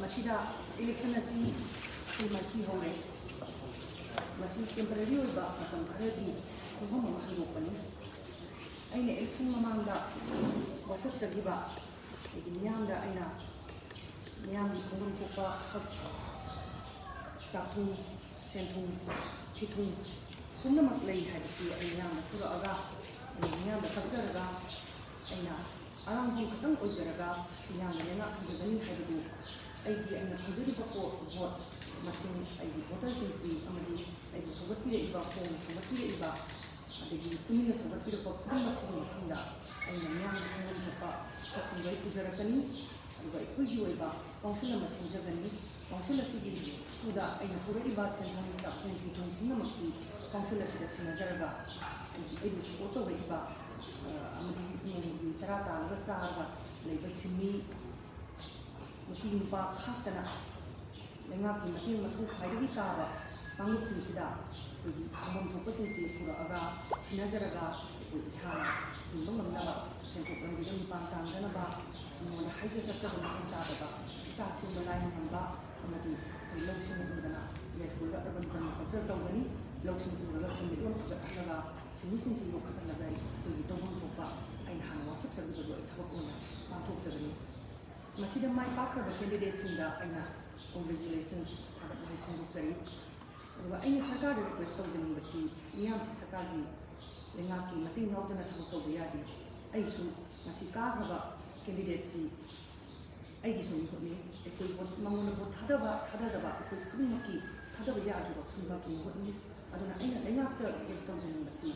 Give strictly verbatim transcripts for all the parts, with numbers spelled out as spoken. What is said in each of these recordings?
ꯃꯁꯤꯗ election ꯑꯁꯤ ꯑꯩꯈꯣꯏ ꯃꯥꯏꯊꯤ ꯍꯧꯔꯦ꯫ ꯃꯁꯤ temporary ꯑꯣꯏꯕ ꯃꯇꯝ ꯈꯔꯒꯤ ꯈꯣꯡꯐꯝ ꯑꯃ ꯍꯥꯡꯗꯣꯛꯄꯅꯤ꯫ ꯑꯩꯅ election ꯃꯃꯥꯡꯗ ꯋꯥꯁꯛꯆꯈꯤꯕ, ꯑꯩꯒꯤ ꯃꯤꯌꯥꯝꯗ ꯑꯩꯅ ꯃꯤꯌꯥꯝꯒꯤ ꯐꯪꯐꯝ ꯊꯣꯛꯄ ꯍꯛ, ꯆꯥꯛꯊꯨꯡ, ꯁꯦꯟꯊꯨꯡ, ꯐꯤꯊꯨꯡ ꯄꯨꯝꯅꯃꯛ ꯂꯩ ꯍꯥꯏꯕꯁꯤ ꯑꯩ ꯃꯤꯌꯥꯝꯗ ꯄꯨꯔꯛꯑꯒ, ꯑꯩ ꯃꯤꯌꯥꯝꯗ ꯀꯠꯆꯔꯒ, ꯑꯩꯅ ꯑꯔꯥꯡꯐꯝ ꯈꯛꯇꯪ ꯑꯣꯏꯖꯔꯒ ꯃꯤꯌꯥꯝꯅ ꯂꯩꯉꯥꯛ ꯍꯟꯖꯒꯅꯤ ꯍꯥꯏꯕꯗꯨ ꯑꯩꯒꯤ, ꯑꯩꯅ ꯐꯪꯖꯔꯤꯕ ꯄꯣꯠ, ꯚꯣꯠ ꯃꯁꯤꯡ, ꯑꯩꯒꯤ ꯚꯣꯇꯔꯁꯤꯡꯁꯤ ꯑꯃꯗꯤ ꯑꯩꯕꯨ ꯁꯧꯒꯠꯄꯤꯔꯛꯏꯕ, ꯈꯣꯡꯅ ꯁꯧꯒꯠꯄꯤꯔꯛꯏꯕ, ꯑꯗꯒꯤ ꯇꯨꯃꯤꯟꯅ ꯁꯧꯒꯠꯄꯤꯔꯛꯄ ꯈꯨꯗꯤꯡꯃꯛꯁꯤꯒꯤ ꯃꯐꯝꯗ ꯑꯩꯅ ꯃꯤꯌꯥꯝꯒꯤ ꯐꯪꯐꯝ ꯊꯣꯛꯄ ꯊꯕꯛꯁꯤꯡꯗꯣ ꯑꯩ ꯄꯨꯖꯔꯛꯀꯅꯤ꯫ ꯑꯗꯨꯒ ꯑꯩꯈꯣꯏꯒꯤ ꯑꯣꯏꯕ council ꯑꯃ ꯁꯦꯝꯖꯒꯅꯤ꯫ Council ꯑꯁꯤꯒꯤ ꯊ꯭ꯔꯨꯗ ꯑꯩꯅ ꯄꯨꯔꯛꯏꯕ ꯁꯦꯟꯐꯝ, ꯆꯥꯛꯊꯨꯡ, ꯐꯤꯊꯨꯡ ꯄꯨꯝꯅꯃꯛꯁꯤ council ꯑꯁꯤꯗ ꯁꯤꯟꯅꯖꯔꯒ, ꯑꯩꯒꯤ, ꯑꯩꯕꯨ support ꯇꯧꯔꯛꯏꯕ, ꯑ, ꯑꯃꯗꯤ ꯅꯣꯡꯃꯒꯤ ꯆꯔꯥ ꯇꯥꯜꯂꯒ ꯆꯥꯔꯒ ꯂꯩꯕ ꯁꯤꯟꯃꯤ, ꯅꯨꯄꯤ ꯅꯨꯄꯥ ꯈꯥꯛꯇꯅ ꯂꯩꯉꯥꯛꯀꯤ ꯃꯇꯦꯡ ꯃꯊꯧ ꯈ꯭ꯋꯥꯏꯗꯒꯤ ꯇꯥꯕ ꯀꯥꯡꯂꯨꯞꯁꯤꯡꯁꯤꯗ ꯑꯩꯈꯣꯏꯒꯤ ꯐꯪꯐꯝ ꯊꯣꯛꯄꯁꯤꯡꯁꯤ ꯄꯨꯔꯛꯑꯒ ꯁꯤꯟꯅꯖꯔꯒ ꯑꯩꯈꯣꯏ ꯏꯁꯥꯅ ꯍꯤꯡꯕ ꯉꯝꯅꯕ, ꯁꯦꯟꯊꯣꯛ ꯂꯝꯕꯤꯗ ꯃꯤꯄꯥꯟ ꯇꯥꯡꯗꯅꯕ, ꯃꯤꯉꯣꯟꯗ ꯍꯥꯏꯖ ꯆꯠꯆꯕ ꯃꯊꯧ ꯇꯥꯗꯕ, ꯏꯆꯥ ꯁꯦꯝꯕ ꯂꯥꯏꯅ ꯉꯝꯕ, ꯑꯃꯗꯤ ꯑꯩꯈꯣꯏ ꯂꯧꯁꯤꯡ ꯎꯗꯅ ꯌꯥꯏꯁ꯭ꯀꯨꯜꯗ urban permaculture ꯇꯧꯒꯅꯤ꯫ ꯂꯧꯁꯤꯡ ꯎꯔꯒ ꯁꯦꯟꯃꯤꯠꯂꯣꯟ ꯐꯒꯠꯍꯜꯂꯒ, ꯁꯤꯟꯃꯤꯁꯤꯡꯁꯤ ꯌꯣꯛꯈꯠꯍꯜꯂꯒ ꯑꯩꯈꯣꯏꯒꯤ ꯇꯧꯐꯝ ꯊꯣꯛꯄ ꯑꯩꯅ ꯍꯥꯟꯅ ꯋꯥꯁꯛꯆꯈꯤꯕꯗꯨ ꯑꯩ ꯊꯕꯛ ꯑꯣꯏꯅ ꯄꯥꯡꯊꯣꯛꯆꯒꯅꯤ꯫ ꯃꯁꯤꯗ ꯃꯥꯏ ꯄꯥꯛꯈ꯭ꯔꯕ candidateꯁꯤꯡꯗ ꯑꯩꯅ congratulations, ꯊꯥꯒꯠ ꯋꯥꯍꯩ ꯐꯣꯡꯗꯣꯛꯆꯔꯤ꯫ ꯑꯗꯨꯒ ꯑꯩꯅ ꯁꯔꯀꯥꯔꯗ request ꯇꯧꯖꯅꯤꯡꯕꯁꯤ, ꯃꯤꯌꯥꯝꯁꯤ ꯁꯔꯀꯥꯔꯒꯤ, ꯂꯩꯉꯥꯛꯀꯤ ꯃꯇꯦꯡ ꯌꯥꯎꯗꯅ ꯊꯕꯛ ꯇꯧꯕ ꯌꯥꯗꯦ꯫ ꯑꯩꯁꯨ ꯉꯁꯤ ꯀꯥꯈ꯭ꯔꯕ candidateꯁꯤ ꯑꯩꯒꯤꯁꯨ ꯃꯤꯍꯨꯠꯅꯤ꯫ ꯑꯩꯈꯣꯏ ꯚꯣꯠ, ꯃꯉꯣꯟꯗ ꯚꯣꯠ ꯊꯥꯗꯕ ꯊꯥꯗꯗꯕ ꯑꯩꯈꯣꯏ ꯈꯨꯗꯤꯡꯃꯛꯀꯤ ꯊꯥꯗꯕ ꯌꯥꯗ꯭ꯔꯕ ꯈꯨꯗꯤꯡꯃꯛꯀꯤ ꯃꯤꯍꯨꯠꯅꯤ꯫ ꯑꯗꯨꯅ ꯑꯩꯅ ꯂꯩꯉꯥꯛꯇ request ꯇꯧꯖꯅꯤꯡꯕꯁꯤ,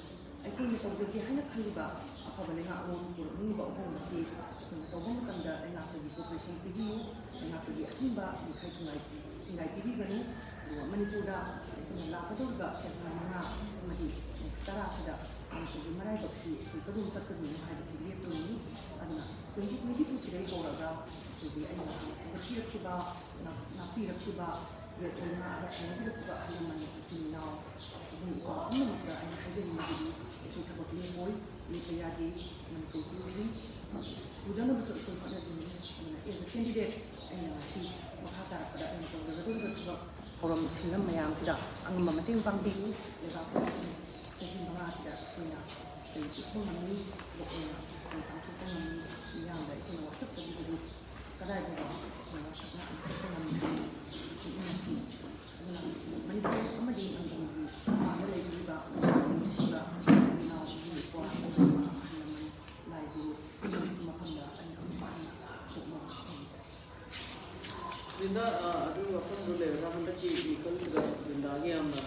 ꯑꯩꯈꯣꯏꯅ ꯇꯧꯖꯒꯦ ꯍꯥꯏꯅ ꯈꯜꯂꯤꯕ ꯑꯐꯕ ꯂꯩꯉꯥꯛꯂꯣꯟ ꯄꯨꯔꯛꯅꯤꯡꯉꯤꯕ ꯑꯍꯣꯡꯕꯁꯤ ꯑꯩꯈꯣꯏꯅ ꯇꯧꯕ ꯃꯇꯝꯗ ꯂꯩꯉꯥꯛꯇꯒꯤ cooperation ꯄꯤꯕꯤꯌꯨ, ꯂꯩꯉꯥꯛꯇꯒꯤ ꯑꯊꯤꯡꯕ ꯃꯤꯈꯥꯏ ꯊꯨꯡꯒꯥꯏ ꯊꯤꯡꯒꯥꯏ ꯄꯤꯕꯤꯒꯅꯨ꯫ ꯑꯗꯨꯒ ꯃꯅꯤꯄꯨꯔꯗ ꯑꯩꯈꯣꯏꯅ ꯂꯥꯛꯀꯗꯧꯔꯤꯕ ꯆꯍꯤ ꯃꯉꯥ ꯑꯃꯗꯤ next ꯇꯔꯥꯁꯤꯗ ꯃꯅꯤꯄꯨꯔꯒꯤ ꯃꯔꯥꯏꯕꯛꯁꯤ ꯑꯩꯈꯣꯏ ꯀꯗꯣꯝ ꯆꯠꯀꯗꯣꯏꯅꯣ ꯍꯥꯏꯕꯁꯤ ꯂꯦꯞꯇꯣꯔꯤꯅꯤ꯫ ꯑꯗꯨꯅ twenty twenty twoꯁꯤꯗꯒꯤ ꯍꯧꯔꯒ ꯑꯩꯈꯣꯏꯒꯤ ꯑꯩꯅ ꯍꯥꯟꯅ ꯁꯦꯝꯒꯠꯄꯤꯔꯛꯈꯤꯕ, ꯉꯥꯛ-, ꯉꯥꯛꯄꯤꯔꯛꯈꯤꯕ, ꯌꯦꯠ ꯑꯣꯏꯅ ꯉꯥꯛꯑꯒ ꯁꯦꯟꯅꯕꯤꯔꯛꯈꯤꯕ ꯑꯍꯜ ꯂꯃꯟ, ꯏꯆꯤꯟ ꯏꯅꯥꯎ, ꯏꯕꯨꯡ ꯏꯄ꯭ꯋꯥ ꯄꯨꯝꯅꯃꯛꯇ ꯑꯩꯅ ꯍꯥꯏꯖꯅꯤꯡꯕꯗꯤ, ꯑꯩꯈꯣꯏ ꯊꯕꯛ ꯂꯦꯞꯄꯣꯏ, ꯂꯦꯞꯄ ꯌꯥꯗꯦ꯫ ꯃꯅꯤꯄꯨꯔꯒꯤ ꯎꯗꯅꯕꯁꯨ ꯑꯩꯈꯣꯏ ꯍꯣꯠꯅꯗꯣꯏꯅꯤ꯫ ꯑꯗꯨꯅ as a candidate ꯑꯩꯅ ꯉꯁꯤ ꯃꯈꯥ ꯇꯥꯔꯛꯄꯗ ꯑꯩꯅ ꯇꯧꯖꯒꯗꯧꯔꯤꯕ ꯊꯕꯛ ꯊꯧꯔꯝ ꯁꯤꯜꯂꯝ ꯃꯌꯥꯝꯁꯤꯗ ꯑꯉꯝꯕ ꯃꯇꯦꯡ ꯄꯥꯡꯕꯤꯌꯨ꯫ ꯂꯩꯕꯥꯛꯁꯤꯗ ꯑꯩꯈꯣꯏꯅ ꯆꯍꯤ ꯃꯉꯥꯁꯤꯗ ꯑꯩꯈꯣꯏꯅ ꯀꯔꯤ ꯄꯤꯊꯣꯛ ꯉꯝꯃꯤ, ꯊꯕꯛ ꯑꯣꯏꯅ ꯀꯔꯤ ꯄꯥꯡꯊꯣꯛꯄ ꯉꯝꯃꯤ, ꯃꯤꯌꯥꯝꯗ ꯑꯩꯈꯣꯏꯅ ꯋꯥꯁꯛꯆꯕꯤꯕꯗꯨ ꯀꯗꯥꯏꯗ ꯋꯥꯁꯛꯅ ꯆꯠꯄ ꯉꯝꯃꯤ꯫ ꯃꯁꯤ ꯑꯗꯨꯅ ꯃꯅꯤꯄꯨꯔ ꯑꯃꯗꯤ ꯃꯅꯤꯄꯨꯔꯒꯤ ꯃꯄꯥꯟꯗ ꯂꯩꯕꯤꯔꯤꯕ ꯅꯨꯡꯁꯤꯕ ꯏꯆꯤꯜ ꯏꯅꯥꯎ, ꯏꯕꯨꯡ ꯏꯄ꯭ꯋꯥ, ꯑꯍꯜ ꯂꯃꯟ, ꯂꯥꯏ ꯒꯨꯔꯨ ꯄꯨꯝꯅꯃꯛꯀꯤ ꯃꯐꯝꯗ ꯑꯩꯅ ꯑꯃꯨꯛ ꯍꯟꯅ ꯄꯨꯛꯅꯤꯡ ꯊꯧꯒꯠꯆꯔꯤ꯫ ꯕ꯭ꯔꯤꯟꯗꯥ, ꯑ, ꯑꯗꯨꯒꯤ ꯋꯥꯐꯝꯗꯨ ꯂꯩꯔꯒ ꯍꯟꯗꯛꯀꯤ ꯃꯤꯈꯜꯁꯤꯗ ꯕ꯭ꯔꯤꯟꯗꯥꯒꯤ ꯌꯥꯝꯅ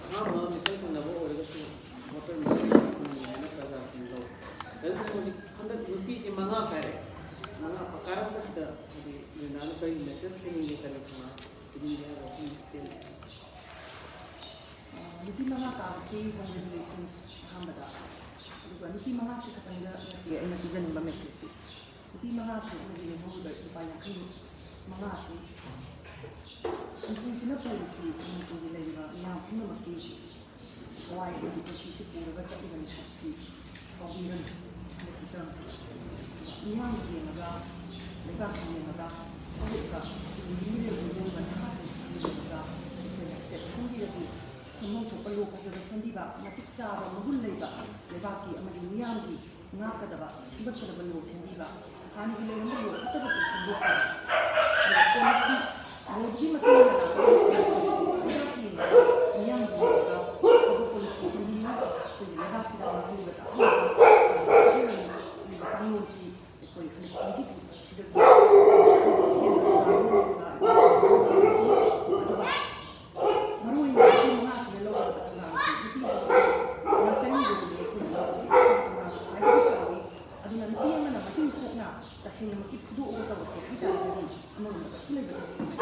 ꯑꯍꯥꯟꯕ ꯃꯤꯈꯜ ꯊꯦꯡꯅꯕ ꯑꯣꯏꯔꯒꯁꯨ ꯚꯣꯇꯔ ꯃꯁꯤꯡ ꯌꯥꯝ ꯐꯪꯉꯦꯅ ꯄ꯭ꯔꯖꯥꯁꯤꯡ ꯂꯧ꯫ ꯑꯗꯨꯒꯁꯨ ꯍꯧꯖꯤꯛ ꯍꯟꯗꯛ ꯅꯨꯄꯤꯁꯤ ꯃꯉꯥ ꯀꯥꯔꯦ꯫ ꯃꯉꯥ ꯀꯥꯔꯛꯄꯁꯤꯗ ꯍꯥꯏꯗꯤ ꯕ꯭ꯔꯤꯟꯗꯥꯅ ꯀꯔꯤ ꯃꯦꯁꯦꯖ ꯄꯤꯅꯤꯡꯒꯦ, ꯀꯔꯤ ꯊꯧꯅꯥ ꯄꯤꯅꯤꯡꯒꯦ ꯍꯥꯏꯕ ꯋꯥꯐꯝꯗꯨ ꯇꯦꯜꯂꯦ꯫ ꯑ, ꯅꯨꯄꯤ ꯃꯉꯥ ꯀꯥꯕꯁꯤ congratulations ꯑꯍꯥꯟꯕꯗ꯫ ꯑꯗꯨꯒ ꯅꯨꯄꯤ ꯃꯉꯥꯁꯤ ꯈꯛꯇꯪꯗ ꯅꯠꯇꯦ ꯑꯩꯅ ꯄꯤꯖꯅꯤꯡꯕ ꯃꯦꯁꯦꯖꯁꯤ꯫ ꯅꯨꯄꯤ ꯃꯉꯥꯁꯤ ꯑꯃꯗꯤ ꯂꯦꯝꯍꯧꯔꯤꯕ ꯅꯨꯄꯥ ꯌꯥꯡꯈꯩ ꯃꯉꯥꯁꯤ ꯍꯨꯝꯐꯨꯁꯤꯅ ꯄꯨꯔꯤꯁꯤ ꯃꯅꯤꯄꯨꯔꯒꯤ ꯂꯩꯔꯤꯕ ꯃꯤꯌꯥꯝ ꯄꯨꯝꯅꯃꯛꯀꯤ ꯊꯋꯥꯏ ꯑꯃꯗꯤ ꯄꯨꯟꯁꯤꯁꯤ ꯄꯨꯔꯒ ꯆꯠꯂꯤꯕꯅꯤ ꯍꯥꯏꯕꯁꯤ ꯀꯥꯎꯕꯤꯒꯅꯨ꯫ ꯍꯟꯗꯛꯀꯤ ꯇꯔꯝꯁꯤꯗ ꯃꯤꯌꯥꯝꯒꯤ ꯌꯦꯡꯉꯒ, ꯂꯩꯕꯥꯛꯀꯤ ꯌꯦꯡꯉꯒ, ꯍꯧꯒꯠꯂꯤꯕ ꯇꯨꯡꯒꯤ ꯃꯤꯔꯣꯜꯒꯤ ꯂꯧꯔꯤꯕ ꯅꯍꯥꯁꯤꯡꯁꯤꯒꯤ ꯌꯦꯡꯉꯒ ꯑꯩꯈꯣꯏꯅ ꯁ꯭ꯇꯦꯠ ꯑꯁꯦꯝꯕ꯭ꯂꯤꯗꯗꯤ ꯁꯦꯝꯐꯝ ꯊꯣꯛꯄ ꯂꯣ ꯐꯖꯕ ꯁꯦꯝꯕꯤꯕ, ꯃꯇꯤꯛ ꯆꯥꯕ ꯃꯒꯨꯟ ꯂꯩꯕ ꯂꯩꯕꯥꯛꯀꯤ ꯑꯃꯗꯤ ꯃꯤꯌꯥꯝꯒꯤ ꯉꯥꯛꯀꯗꯕ, ꯁꯦꯝꯒꯠꯀꯗꯕ ꯂꯣ ꯁꯦꯝꯕꯤꯕ, ꯍꯥꯟꯅꯒꯤ ꯂꯩꯔꯝꯕ ꯂꯣ ꯐꯠꯇꯕꯁꯨ ꯁꯦꯝꯗꯣꯛꯄ, ꯑꯗꯨꯒ ꯄꯣꯂꯤꯁꯤ ꯂꯣꯗꯨꯒꯤ ꯃꯇꯨꯡ ꯏꯟꯅ ꯂꯥꯛꯀꯗꯕ ꯄꯣꯂꯤꯁꯤꯁꯨ ꯂꯩꯕꯥꯛꯀꯤ ꯌꯦꯡꯉꯒ ꯃꯤꯌꯥꯝꯒꯤ ꯌꯦꯡꯉꯒ ꯑꯐꯕ ꯄꯣꯂꯤꯁꯤ ꯁꯦꯝꯕꯤꯌꯨ꯫ ꯑꯩꯈꯣꯏꯒꯤ ꯂꯩꯕꯥꯛꯁꯤꯗ ꯃꯥꯡꯍꯜꯂꯤꯕ ꯇꯥꯛꯍꯜꯂꯤꯕ ꯆꯠꯅꯔꯝꯃꯤꯕ ꯀꯥꯡꯂꯣꯟꯁꯤ ꯑꯩꯈꯣꯏ ꯍꯟꯗꯛ ꯍꯧꯖꯤꯛꯀꯤ ꯁꯤꯗꯒꯤ ꯑꯍꯦꯟꯕ ꯀꯥꯡꯂꯣꯟ ꯑꯃꯒ ꯑꯗꯨꯒ ꯃꯔꯨꯑꯣꯏꯅ ꯅꯨꯄꯤ ꯃꯉꯥꯁꯤꯅ ꯂꯧꯒꯗꯕ ꯊꯧꯗꯥꯡꯁꯤ ꯅꯨꯄꯤ ꯍꯥꯏꯕꯁꯤ ꯅꯔꯁꯔꯤꯗꯒꯤꯅꯤ ꯑꯩꯈꯣꯏꯅ ꯂꯧꯔꯤꯁꯤ꯫ ꯊꯧꯗꯥꯡ ꯈ꯭ꯋꯥꯏꯗꯒꯤ ꯆꯥꯎꯏ꯫ ꯑꯗꯨꯅ ꯅꯨꯄꯤ ꯑꯃꯅ ꯃꯇꯤꯡ ꯁꯣꯛꯅ ꯇꯁꯦꯡꯅꯃꯛꯀꯤ ꯐꯨꯗꯣꯛꯑꯒ ꯇꯧꯔꯛꯀꯦ ꯍꯥꯏ ꯇꯥꯔꯒꯗꯤ ꯑꯃꯔꯣꯝꯗ ꯀꯩꯁꯨ ꯂꯩꯕ ꯊꯕꯛ ꯅꯠꯇꯦ꯫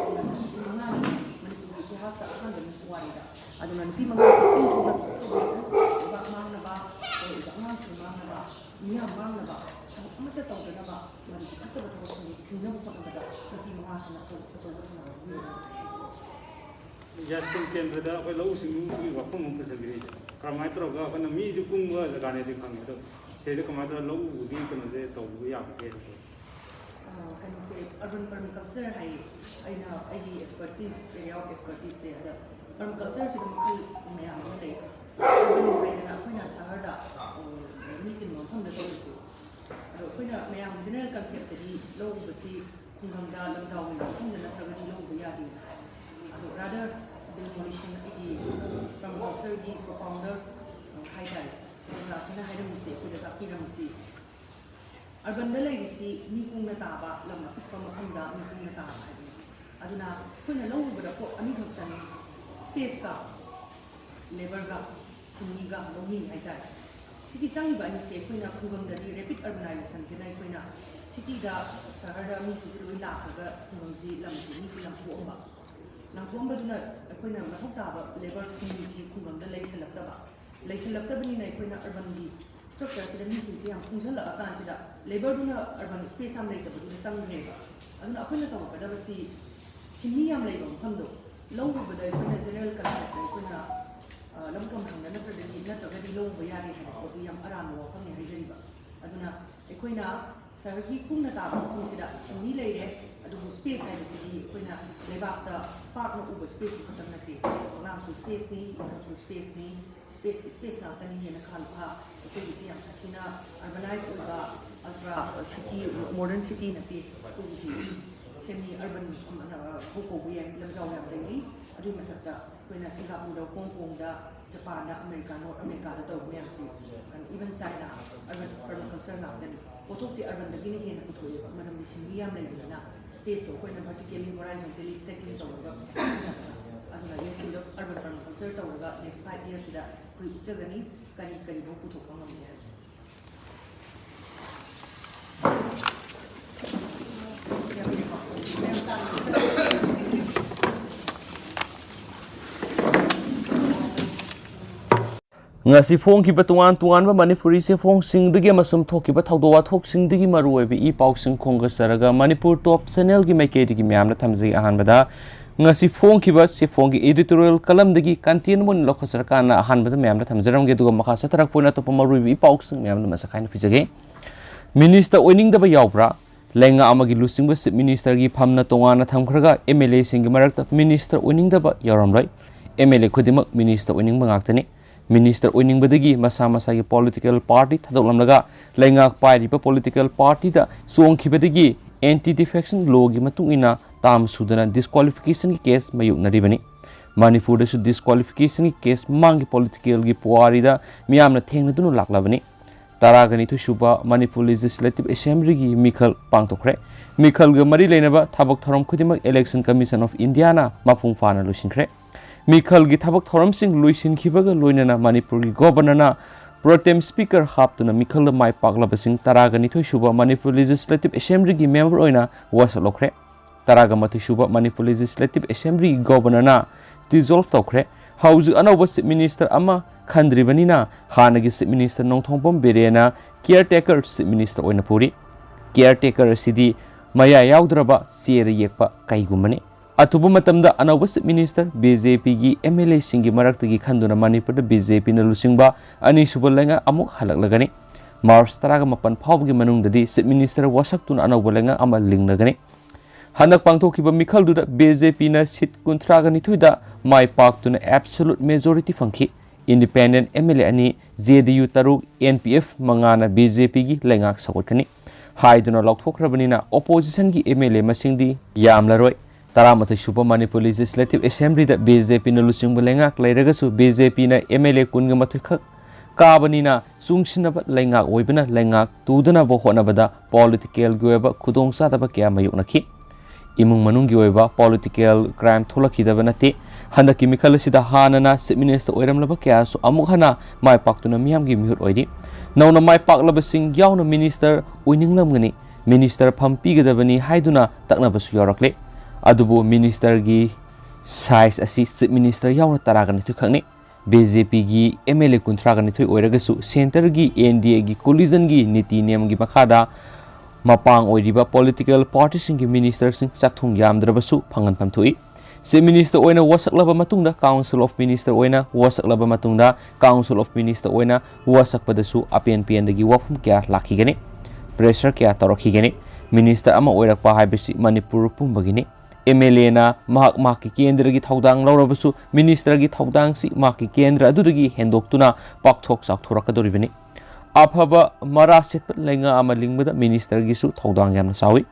ꯑꯗꯨꯅ ꯅꯨꯄꯤꯁꯤ ꯃꯉꯥꯅꯤ ꯃꯅꯤꯄꯨꯔꯒꯤ ꯏꯇꯤꯍꯥꯁꯇ ꯑꯍꯥꯟꯕꯅꯤ ꯄꯨꯋꯥꯔꯤꯗ꯫ ꯑꯗꯨꯅ ꯅꯨꯄꯤ ꯃꯉꯥꯁꯤ ꯄꯤꯡ ꯊꯣꯛꯅ ꯊꯣꯛꯇꯕꯤꯔꯛꯎ꯫ ꯂꯩꯕꯥꯛ ꯃꯥꯡꯅꯕ, ꯍꯧꯔꯛꯏꯕ ꯑꯉꯥꯡꯁꯤꯡ ꯃꯥꯡꯅꯕ, ꯃꯤꯌꯥꯝ ꯃꯥꯡꯅꯕ ꯊꯕꯛ ꯑꯃꯠꯇ ꯇꯧꯗꯅꯕ, ꯃꯗꯨꯒꯤ ꯐꯠꯇꯕ ꯊꯕꯛꯁꯤꯡꯗꯨ ꯊꯤꯡꯅꯕ ꯍꯣꯠꯅꯕꯗ ꯅꯨꯄꯤ ꯃꯉꯥꯁꯤꯅ ꯑꯆꯧ-, ꯑꯆꯧꯕ ꯊꯧꯗꯥꯡ ꯂꯧꯕꯤꯔꯝꯃꯤ ꯍꯥꯏꯖꯅꯤꯡꯏ꯫ ꯌꯥꯏꯁ꯭ꯀꯨꯜ ꯀꯦꯟꯗ꯭ꯔꯗ ꯑꯩꯈꯣꯏ ꯂꯧꯎ ꯁꯤꯡꯎꯒꯤ ꯋꯥꯐꯝ ꯑꯃ ꯄꯨꯁꯤꯟꯕꯤꯔꯛꯏꯁꯦ꯫ ꯀꯔꯝꯍꯥꯏꯅ ꯇꯧꯔꯒ ꯑꯩꯈꯣꯏꯅ ꯃꯤꯗꯤ ꯀꯨꯡꯕ ꯖꯒꯥꯅꯦꯗꯤ ꯈꯪꯉꯦ, ꯑꯗꯣ ꯁꯤꯗ ꯀꯃꯥꯏꯅ ꯇꯧꯔꯒ ꯂꯧ ꯎꯕꯒꯤ ꯀꯩꯅꯣꯁꯦ ꯇꯧꯕ ꯌꯥꯕꯒꯦ? ꯑ, ꯀꯩꯅꯣꯁꯦ, urban permaculture ꯍꯥꯏ, ꯑꯩꯅ ꯑꯩꯒꯤ expertise, area of expertiseꯁꯦ ꯑꯗ permacultureꯁꯤꯗ ꯃꯈꯜ ꯃꯌꯥꯝ ꯑꯃ ꯂꯩ꯫ Urban ꯍꯥꯏꯗꯅ ꯑꯩꯈꯣꯏꯅ ꯁꯍꯔꯗ, ꯑ, ꯃꯤ ꯇꯤꯟꯕ ꯃꯐꯝꯗ ꯇꯧꯔꯤꯁꯦ꯫ ꯑꯗꯣ ꯑꯩꯈꯣꯏꯅ ꯃꯌꯥꯝꯒꯤ general conceptꯇꯗꯤ ꯂꯧ ꯎꯕꯁꯤ ꯈꯨꯡꯒꯪꯗ, ꯂꯝꯖꯥꯎ ꯂꯩꯕ ꯃꯐꯝꯗ ꯅꯠꯇ꯭ꯔꯒꯗꯤ ꯂꯧ ꯎꯕ ꯌꯥꯗꯦꯅ ꯍꯥꯏ꯫ ꯑꯗꯣ rather Bill Mollison, ꯑꯩꯒꯤ permacultureꯒꯤ co-founder, ꯑ, ꯍꯥꯏꯇꯥꯔꯦ, ꯑꯣꯖꯥꯁꯤꯅ ꯍꯥꯏꯔꯝꯃꯤꯁꯦ, ꯑꯩꯈꯣꯏꯗ ꯇꯥꯛꯄꯤꯔꯝꯃꯤꯁꯤ, urbanꯗ ꯂꯩꯔꯤꯁꯤ ꯃꯤ ꯀꯨꯡꯅ ꯇꯥꯕ, ꯂꯝ ꯑꯄꯤꯛꯄ ꯃꯐꯝꯗ ꯃꯤ ꯀꯨꯡꯅ ꯇꯥꯕ ꯍꯥꯏꯕꯅꯤ꯫ ꯑꯗꯨꯅ ꯑꯩꯈꯣꯏꯅ ꯂꯧ ꯎꯕꯗ ꯄꯣꯠ ꯑꯅꯤꯈꯛ ꯆꯪꯉꯤ, spaceꯀ labourꯒ, ꯁꯤꯟꯃꯤꯒ ꯂꯧꯃꯤ ꯍꯥꯏꯇꯥꯔꯦ꯫ ꯁꯤꯒꯤ ꯆꯪꯉꯤꯕ ꯑꯅꯤꯁꯦ ꯑꯩꯈꯣꯏꯅ ꯈꯨꯡꯒꯪꯗꯗꯤ rapid urbanizationꯁꯤꯅ ꯑꯩꯈꯣꯏꯅ cityꯗ, ꯁꯍꯔꯗ ꯃꯤꯁꯤꯡꯁꯦ ꯂꯣꯏ ꯂꯥꯛꯈ꯭ꯔꯒ ꯈꯨꯡꯒꯪꯁꯤ, ꯂꯝꯁꯤ, ꯃꯤꯁꯤ ꯂꯥꯡꯊꯣꯛꯑꯝꯕ, ꯂꯥꯡꯊꯣꯛꯑꯝꯕꯗꯨꯅ ꯑꯩꯈꯣꯏꯅ ꯃꯊꯧ ꯇꯥꯕ labour ꯁꯤꯟꯃꯤꯁꯤ ꯈꯨꯡꯒꯪꯗ ꯂꯩꯁꯜꯂꯛꯇꯕ, ꯂꯩꯁꯜꯂꯛꯇꯕꯅꯤꯅ ꯑꯩꯈꯣꯏꯅ urbanꯒꯤ structureꯁꯤꯗ ꯃꯤꯁꯤꯡꯁꯦ ꯌꯥꯝ ꯄꯨꯟꯁꯤꯜꯂꯛꯑꯀꯥꯟꯁꯤꯗ labourꯗꯨꯅ urban space ꯌꯥꯝ ꯂꯩꯇꯕꯗꯨꯗ ꯆꯪꯈ꯭ꯔꯦꯕ꯫ ꯑꯗꯨꯅ ꯑꯩꯈꯣꯏꯅ ꯇꯧꯔꯛꯀꯗꯕꯁꯤ ꯁꯤꯟꯃꯤ ꯌꯥꯝ ꯂꯩꯕ ꯃꯐꯝꯗꯣ ꯂꯧ ꯎꯕꯗ ꯑꯩꯈꯣꯏꯅ general conceptꯇ ꯑꯩꯈꯣꯏꯅ, ꯑ, ꯂꯧꯐꯝ ꯐꯪꯗ ꯅꯠꯇ꯭ꯔꯒꯗꯤ, ꯅꯠꯇ꯭ꯔꯒꯗꯤ ꯂꯧ ꯎꯕ ꯌꯥꯗꯦ ꯍꯥꯏꯕ ꯄꯣꯠꯇꯨ ꯌꯥꯝ ꯑꯔꯥꯟꯕ ꯋꯥꯐꯝꯅꯤ ꯍꯥꯏꯖꯔꯤꯕ꯫ ꯑꯗꯨꯅ ꯑꯩꯈꯣꯏꯅ ꯁꯍꯔꯒꯤ ꯀꯨꯡꯅ ꯇꯥꯕ ꯃꯐꯝꯁꯤꯗ ꯁꯤꯟꯃꯤ ꯂꯩꯔꯦ, ꯑꯗꯨꯕꯨ space ꯍꯥꯏꯕꯁꯤꯗꯤ ꯑꯩꯈꯣꯏꯅ ꯂꯩꯕꯥꯛꯇ ꯄꯥꯛꯅ ꯎꯕ spaceꯇꯨ ꯈꯛꯇꯪ ꯅꯠꯇꯦ꯫ ꯐꯛꯂꯥꯡꯁꯨ spaceꯅꯤ, ꯏꯊꯛꯁꯨ spaceꯅꯤ, spaceꯀꯤ space ꯉꯥꯛꯇꯅꯤ꯫ ꯍꯦꯟꯅ ꯈꯥ ꯂꯨꯈꯥ ꯑꯩꯈꯣꯏꯒꯤꯁꯤ ꯌꯥꯝ ꯁꯥꯊꯤꯅ urbanized ꯑꯣꯏꯕ, ultra city, modern city ꯅꯠꯇꯦ꯫ ꯑꯩꯈꯣꯏꯒꯤꯁꯤ semi urban ꯍꯧ ꯀꯧꯕ ꯌꯥꯏ, ꯂꯝꯖꯥꯎ ꯌꯥꯝ ꯂꯩꯔꯤ꯫ ꯑꯗꯨꯒꯤ ꯃꯊꯛꯇ ꯑꯩꯈꯣꯏꯅ ꯁꯤꯡꯒꯥꯄꯨꯔꯗ, ꯍꯣꯡ ꯀꯣꯡꯗ, ꯖꯄꯥꯟꯗ, ꯑꯃꯦꯔꯤꯀꯥ, North Americaꯗ ꯇꯧꯔꯤ ꯃꯌꯥꯝꯁꯤ, even China, urban permaculture ꯉꯥꯛꯇꯅꯤ꯫ ꯄꯣꯠꯊꯣꯛꯇꯤ urbanꯗꯒꯤꯅ ꯍꯦꯟꯅ ꯄꯨꯊꯣꯛꯑꯦꯕ, ꯃꯔꯝꯗꯤ ꯁꯤꯟꯃꯤ ꯌꯥꯝ ꯂꯩꯕꯅꯤꯅ꯫ Spaceꯇꯣ ꯑꯩꯈꯣꯏꯅ vertically, horizontally stacking ꯇꯧꯔꯒ, ꯑꯗꯨꯅ next year urban permaculture ꯇꯧꯔꯒ next five yearsꯁꯤꯗ ꯑꯩꯈꯣꯏ ꯎꯠꯆꯒꯅꯤ ꯀꯔꯤ ꯀꯔꯤꯅꯣ ꯄꯨꯊꯣꯛꯄ ꯉꯝꯒꯦ ꯍꯥꯏꯕꯁꯦ꯫ ꯉꯁꯤ ꯐꯣꯡꯈꯤꯕ ꯇꯣꯉꯥꯟ ꯇꯣꯉꯥꯟꯕ ꯃꯅꯤꯄꯨꯔꯤ ꯆꯦꯐꯣꯡꯁꯤꯡꯗꯒꯤ ꯑꯃꯁꯨꯡ ꯊꯣꯛꯈꯤꯕ ꯊꯧꯗꯣꯛ ꯋꯥꯊꯣꯛꯁꯤꯡꯗꯒꯤ ꯃꯔꯨꯑꯣꯏꯕ ꯏ ꯄꯥꯎꯁꯤꯡ ꯈꯣꯝꯒꯠꯆꯔꯒ ꯃꯅꯤꯄꯨꯔ ꯇꯣꯞ ꯆꯦꯅꯦꯜꯒꯤ ꯃꯥꯏꯀꯩꯗꯒꯤ ꯃꯌꯥꯝꯗ ꯊꯝꯖꯒꯦ꯫ ꯑꯍꯥꯟꯕꯗ ꯉꯁꯤ ꯐꯣꯡꯈꯤꯕ ꯆꯦꯐꯣꯡꯒꯤ editorial columnꯗꯒꯤ content ꯑꯃ ꯑꯣꯏꯅ ꯂꯧꯈꯠꯆꯔꯀꯥꯟꯗ ꯑꯍꯥꯟꯕꯗ ꯃꯌꯥꯝꯗ ꯊꯝꯖꯔꯝꯒꯦ, ꯑꯗꯨꯒ ꯃꯈꯥ ꯆꯠꯊꯔꯛꯄ ꯑꯣꯏꯅ ꯑꯇꯣꯞꯄ ꯃꯔꯨꯑꯣꯏꯕ ꯏ ꯄꯥꯎꯁꯤꯡ ꯃꯌꯥꯝꯗ ꯃꯁꯛ ꯈꯥꯏꯅ ꯄꯤꯖꯒꯦ꯫ Minister ꯑꯣꯏꯅꯤꯡꯗꯕ ꯌꯥꯎꯕ꯭ꯔꯥ? ꯂꯩꯉꯥꯛ ꯑꯃꯒꯤ ꯂꯨꯆꯤꯡꯕ Chief Ministerꯒꯤ ꯐꯝꯅ ꯇꯣꯉꯥꯟꯅ ꯊꯝꯈ꯭ꯔꯒ MLAꯁꯤꯡꯒꯤ ꯃꯔꯛꯇ Minister ꯑꯣꯏꯅꯤꯡꯗꯕ ꯌꯥꯎꯔꯝꯂꯣꯏ꯫ MLA ꯈꯨꯗꯤꯡꯃꯛ Minister ꯑꯣꯏꯅꯤꯡꯕ ꯉꯥꯛꯇꯅꯤ꯫ Minister ꯑꯣꯏꯅꯤꯡꯕꯗꯒꯤ ꯃꯁꯥ ꯃꯁꯥꯒꯤ political party ꯊꯥꯗꯣꯛꯂꯝꯂꯒ ꯂꯩꯉꯥꯛ ꯄꯥꯏꯔꯤꯕ political partyꯗ ꯆꯣꯡꯈꯤꯕꯗꯒꯤ anti defection lawꯒꯤ ꯃꯇꯨꯡ ꯏꯟꯅ term ꯁꯨꯗꯅ disqualificationꯒꯤ case ꯃꯥꯌꯣꯛꯅꯔꯤꯕꯅꯤ꯫ ꯃꯅꯤꯄꯨꯔꯗꯁꯨ disqualificationꯒꯤ case ꯃꯃꯥꯡꯒꯤ politicalꯒꯤ ꯄꯨꯋꯥꯔꯤꯗ ꯃꯤꯌꯥꯝꯅ ꯊꯦꯡꯅꯗꯨꯅ ꯂꯥꯛꯂꯕꯅꯤ꯫ ꯇꯔꯥꯒ ꯅꯤꯊꯣꯏ ꯁꯨꯕ ꯃꯅꯤꯄꯨꯔ Legislative Assemblyꯒꯤ ꯃꯤꯈꯜ ꯄꯥꯡꯊꯣꯛꯈ꯭ꯔꯦ꯫ ꯃꯤꯈꯜꯒ ꯃꯔꯤ ꯂꯩꯅꯕ ꯊꯕꯛ ꯊꯧꯔꯝ ꯈꯨꯗꯤꯡꯃꯛ Election Commission of Indiaꯅ ꯃꯄꯨꯡ ꯐꯥꯅ ꯂꯣꯏꯁꯤꯟꯈ꯭ꯔꯦ꯫ ꯃꯤꯈꯜꯒꯤ ꯊꯕꯛ ꯊꯧꯔꯝꯁꯤꯡ ꯂꯣꯏꯁꯤꯟꯈꯤꯕꯒ ꯂꯣꯏꯅꯅ ꯃꯅꯤꯄꯨꯔꯒꯤ Governorꯅ pro tem speaker ꯍꯥꯞꯇꯨꯅ ꯃꯤꯈꯜꯗ ꯃꯥꯏ ꯄꯥꯛꯂꯕꯁꯤꯡ ꯇꯔꯥꯒ ꯅꯤꯊꯣꯏ ꯁꯨꯕ ꯃꯅꯤꯄꯨꯔ Legislative Assemblyꯒꯤ member ꯑꯣꯏꯅ ꯋꯥꯁꯛ ꯂꯧꯈ꯭ꯔꯦ꯫ ꯇꯔꯥꯒ ꯃꯥꯊꯣꯏ ꯁꯨꯕ ꯃꯅꯤꯄꯨꯔ Legislative Assembly Governorꯅ dissolve ꯇꯧꯈ꯭ꯔꯦ꯫ ꯍꯧꯖꯤꯛ ꯑꯅꯧꯕ Chief Minister ꯑꯃ ꯈꯟꯗ꯭ꯔꯤꯕꯅꯤꯅ ꯍꯥꯟꯅꯒꯤ Chief Minister Nongthombam ꯕꯤꯔꯦꯟꯅ caretaker Chief Minister ꯑꯣꯏꯅ ꯄꯨꯔꯤ꯫ Caretaker ꯑꯁꯤꯗꯤ ꯃꯌꯥ ꯌꯥꯎꯗ꯭ꯔꯕ ꯆꯦꯔ ꯌꯦꯛꯄ ꯀꯩꯒꯨꯝꯕꯅꯤ꯫ ꯑꯊꯨꯕ ꯃꯇꯝꯗ ꯑꯅꯧꯕ Chief Minister BJPꯒꯤ MLAꯁꯤꯡꯒꯤ ꯃꯔꯛꯇꯒꯤ ꯈꯟꯗꯨꯅ ꯃꯅꯤꯄꯨꯔꯗ BJPꯅ ꯂꯨꯆꯤꯡꯕ ꯑꯅꯤꯁꯨꯕ ꯂꯩꯉꯥꯛ ꯑꯃꯨꯛ ꯍꯜꯂꯛꯂꯒꯅꯤ꯫ March ꯇꯔꯥꯒ ꯃꯥꯄꯟ ꯐꯥꯎꯕꯒꯤ ꯃꯅꯨꯡꯗꯗꯤ Chief Minister ꯋꯥꯁꯛꯇꯨꯅ ꯑꯅꯧꯕ ꯂꯩꯉꯥꯛ ꯑꯃ ꯂꯤꯡꯂꯒꯅꯤ꯫ ꯍꯟꯗꯛ ꯄꯥꯡꯊꯣꯛꯈꯤꯕ ꯃꯤꯈꯜꯗꯨꯗ BJPꯅ seat ꯀꯨꯟꯊ꯭ꯔꯥꯒ ꯅꯤꯊꯣꯏꯗ ꯃꯥꯏ ꯄꯥꯛꯇꯨꯅ absolute majority ꯐꯪꯈꯤ꯫ Independent MLA ꯑꯅꯤ, JDU ꯇꯔꯨꯛ, NPF ꯃꯉꯥꯅ BJPꯒꯤ ꯂꯩꯉꯥꯛ ꯁꯧꯒꯠꯀꯅꯤ ꯍꯥꯏꯗꯨꯅ ꯂꯥꯎꯊꯣꯛꯈ꯭ꯔꯕꯅꯤꯅ oppositionꯒꯤ MLA ꯃꯁꯤꯡꯗꯤ ꯌꯥꯝꯂꯔꯣꯏ꯫ ꯇꯔꯥꯃꯥꯊꯣꯏ ꯁꯨꯕ ꯃꯅꯤꯄꯨꯔ Legislative Assemblyꯗ BJPꯅ ꯂꯨꯆꯤꯡꯕ ꯂꯩꯉꯥꯛ ꯂꯩꯔꯒꯁꯨ BJPꯅ MLA ꯀꯨꯟꯒ ꯃꯥꯊꯣꯏ ꯈꯛ ꯀꯥꯕꯅꯤꯅ ꯆꯨꯡꯁꯤꯟꯅꯕ ꯂꯩꯉꯥꯛ ꯑꯣꯏꯕꯅ ꯂꯩꯉꯥꯛ ꯇꯨꯗꯅꯕ ꯍꯣꯠꯅꯕꯗ politicalꯒꯤ ꯑꯣꯏꯕ ꯈꯨꯗꯣꯡꯆꯥꯗꯕ ꯀꯌꯥ ꯃꯥꯌꯣꯛꯅꯈꯤ꯫ ꯏꯃꯨꯡ ꯃꯅꯨꯡꯒꯤ ꯑꯣꯏꯕ political crime ꯊꯣꯛꯂꯛꯈꯤꯗꯕ ꯅꯠꯇꯦ꯫ ꯍꯟꯗꯛꯀꯤ ꯃꯤꯈꯜ ꯑꯁꯤꯗ ꯍꯥꯟꯅꯅ Chief Minister ꯑꯣꯏꯔꯝꯂꯕ ꯀꯌꯥꯁꯨ ꯑꯃꯨꯛ ꯍꯟꯅ ꯃꯥꯏ ꯄꯥꯛꯇꯨꯅ ꯃꯤꯌꯥꯝꯒꯤ ꯃꯤꯍꯨꯠ ꯑꯣꯏꯔꯤ꯫ ꯅꯧꯅ ꯃꯥꯏ ꯄꯥꯛꯂꯕꯁꯤꯡ ꯌꯥꯎꯅ Minister ꯑꯣꯏꯅꯤꯡꯂꯝꯒꯅꯤ꯫ Minister ꯐꯝ ꯄꯤꯒꯗꯕꯅꯤ ꯍꯥꯏꯗꯨꯅ ꯇꯛꯅꯕꯁꯨ ꯌꯥꯎꯔꯛꯂꯦ꯫ ꯑꯗꯨꯕꯨ Ministerꯒꯤ size ꯑꯁꯤ Chief Minister ꯌꯥꯎꯅ ꯇꯔꯥꯒ ꯅꯤꯊꯣꯏ ꯈꯛꯅꯤ꯫ BJPꯒꯤ MLA ꯀꯨꯟꯊ꯭ꯔꯥꯒ ꯅꯤꯊꯣꯏ ꯑꯣꯏꯔꯒꯁꯨ centreꯒꯤ NDAꯒꯤ coalitionꯒꯤ ꯅꯤꯇꯤ ꯅꯤꯌꯝꯒꯤ ꯃꯈꯥꯗ ꯃꯄꯥꯡ ꯑꯣꯏꯔꯤꯕ political partyꯁꯤꯡꯒꯤ ministerꯁꯤꯡ ꯆꯥꯛꯊꯨꯡ ꯌꯥꯝꯗ꯭ꯔꯕꯁꯨ ꯐꯪꯍꯟꯐꯝ ꯊꯣꯛꯏ꯫ Chief Minister ꯑꯣꯏꯅ ꯋꯥꯁꯛꯂꯕ ꯃꯇꯨꯡꯗ, Council of Minister ꯑꯣꯏꯅ ꯋꯥꯁꯛꯂꯕ ꯃꯇꯨꯡꯗ, Council of Minister ꯑꯣꯏꯅ ꯋꯥꯁꯛꯄꯗꯁꯨ ꯑꯄꯦꯟ ꯄꯦꯟꯗꯒꯤ ꯋꯥꯐꯝ ꯀꯌꯥ ꯂꯥꯛꯈꯤꯒꯅꯤ, pressure ꯀꯌꯥ ꯇꯧꯔꯛꯈꯤꯒꯅꯤ꯫ Minister ꯑꯃ ꯑꯣꯏꯔꯛꯄ ꯍꯥꯏꯕꯁꯤ ꯃꯅꯤꯄꯨꯔ ꯄꯨꯝꯕꯒꯤꯅꯤ꯫ MLAꯅ ꯃꯍꯥꯛ ꯃꯍꯥꯛꯀꯤ ꯀꯦꯟꯗ꯭ꯔꯒꯤ ꯊꯧꯗꯥꯡ ꯂꯧꯔꯕꯁꯨ, Ministerꯒꯤ ꯊꯧꯗꯥꯡꯁꯤ ꯃꯍꯥꯛꯀꯤ ꯀꯦꯟꯗ꯭ꯔ ꯑꯗꯨꯗꯒꯤ ꯍꯦꯟꯗꯣꯛꯇꯨꯅ ꯄꯥꯛꯊꯣꯛ ꯆꯥꯎꯊꯣꯔꯛꯀꯗꯧꯔꯤꯕꯅꯤ꯫ ꯑꯐꯕ ꯃꯔꯥ ꯁꯦꯠꯄ ꯂꯩꯉꯥꯛ ꯑꯃ ꯂꯤꯡꯕꯗ Ministerꯒꯤꯁꯨ ꯊꯧꯗꯥꯡ ꯌꯥꯝꯅ ꯆꯥꯎꯏ꯫